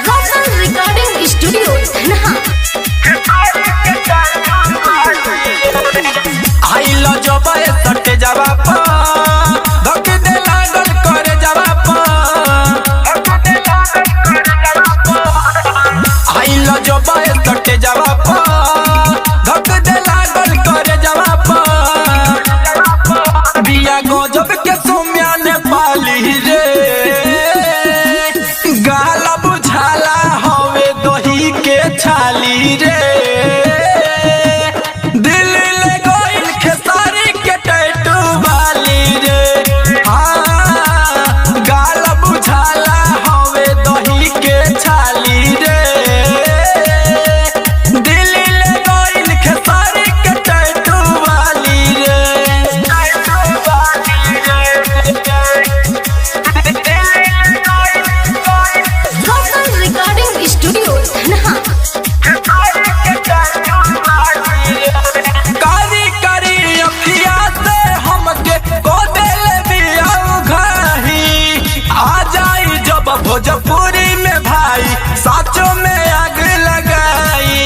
Roshan Recording Studio, Dhanha. आइल जब सटे जवा धक दे लागल करे जवा आइल जब सटे जवा धक दे लागल करे जवा बिया गजब के सोम्या ने पाली रे, गाल बुझाला हवे दही के छाली रे। दिल ले गइल खेसारी के टैटू वाली रे। हाँ, गाल बुझाला हवे दही के छाली रे। दिल ले गइल खेसारी के टैटू वाली रे। Roshan Recording Studio, Dhanha. कारी कारी अखिया से हमके को देले बिया घाही। आ जाई जब भोजपुरी में भाई, साचो में आग लगाई।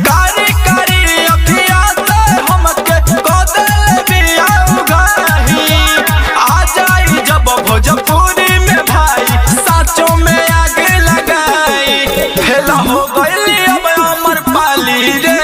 कारी कारी अखिया से हमके को देले बिया घाही। आ जाई जब भोजपुरी में भाई, साचो में आग लगाई। फेल हो गइली अब अमर पाली रे।